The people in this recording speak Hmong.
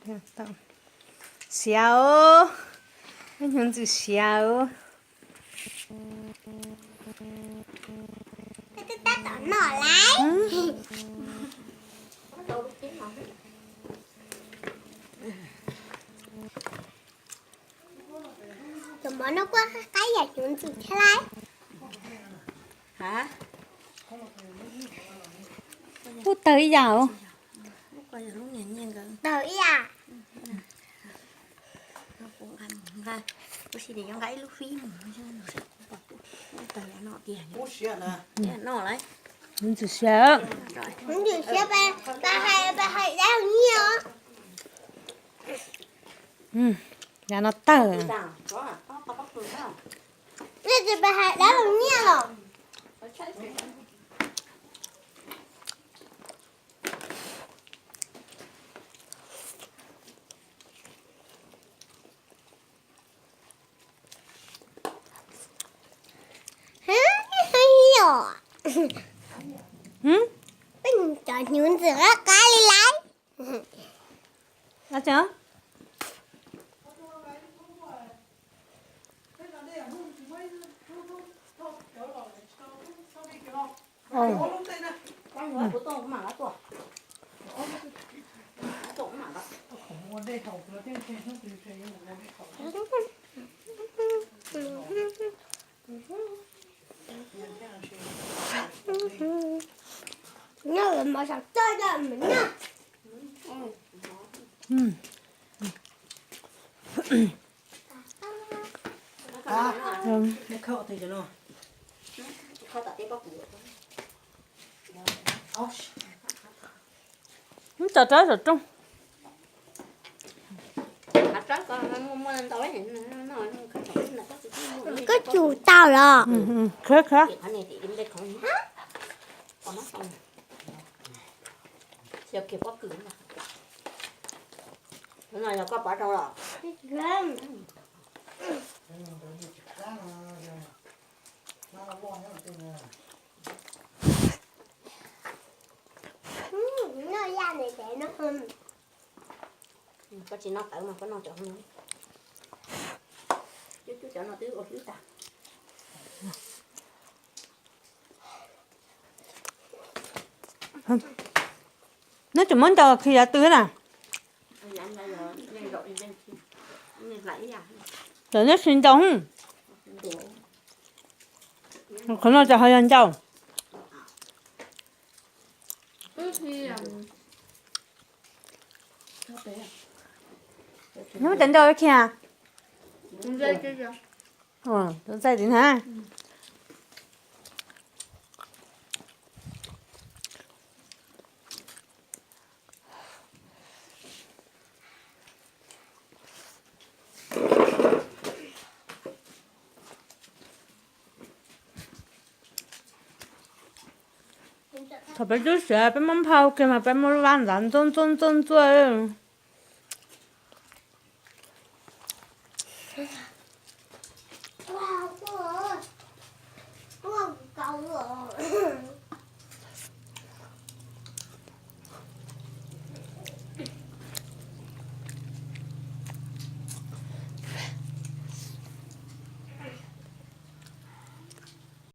Siav os, hnyuv ntxwm siav os. Tab tom noj lawm. Tus mov no kuj qab yam hnyuv ntxwm thiab lauj. Kuj tawg ib yam os. Tawg ib yam. Hnyuv ntxwm siav. Hnyuv ntxwm siav, pab hais dab laug nyiaj os. Yav no tawg. Nej tsis pab hais dab laug nyiaj los? Cov hnyuv ntxwm qab qab li lauj. Ub, tso rau saum rooj. Koj tsum tau los? Khawb khawb. Noj yaj ntawm ces no. Koj tsis noj tawv mas koj noj cov no. Cub cub cov no twb ua hlwb tag. Neb tseem muab ncaus khi yav twg na? Cov neb khi ncaus. Qhov no ces ho yog ncaus. Neb muab cov ncaus khi a? Tus ntxaij tiv na. Thaum peb twb siav peb muab nphau kiag mas peb muab lub vab ntxav ntxuaj ntxuaj ntxuaj ntxuaj.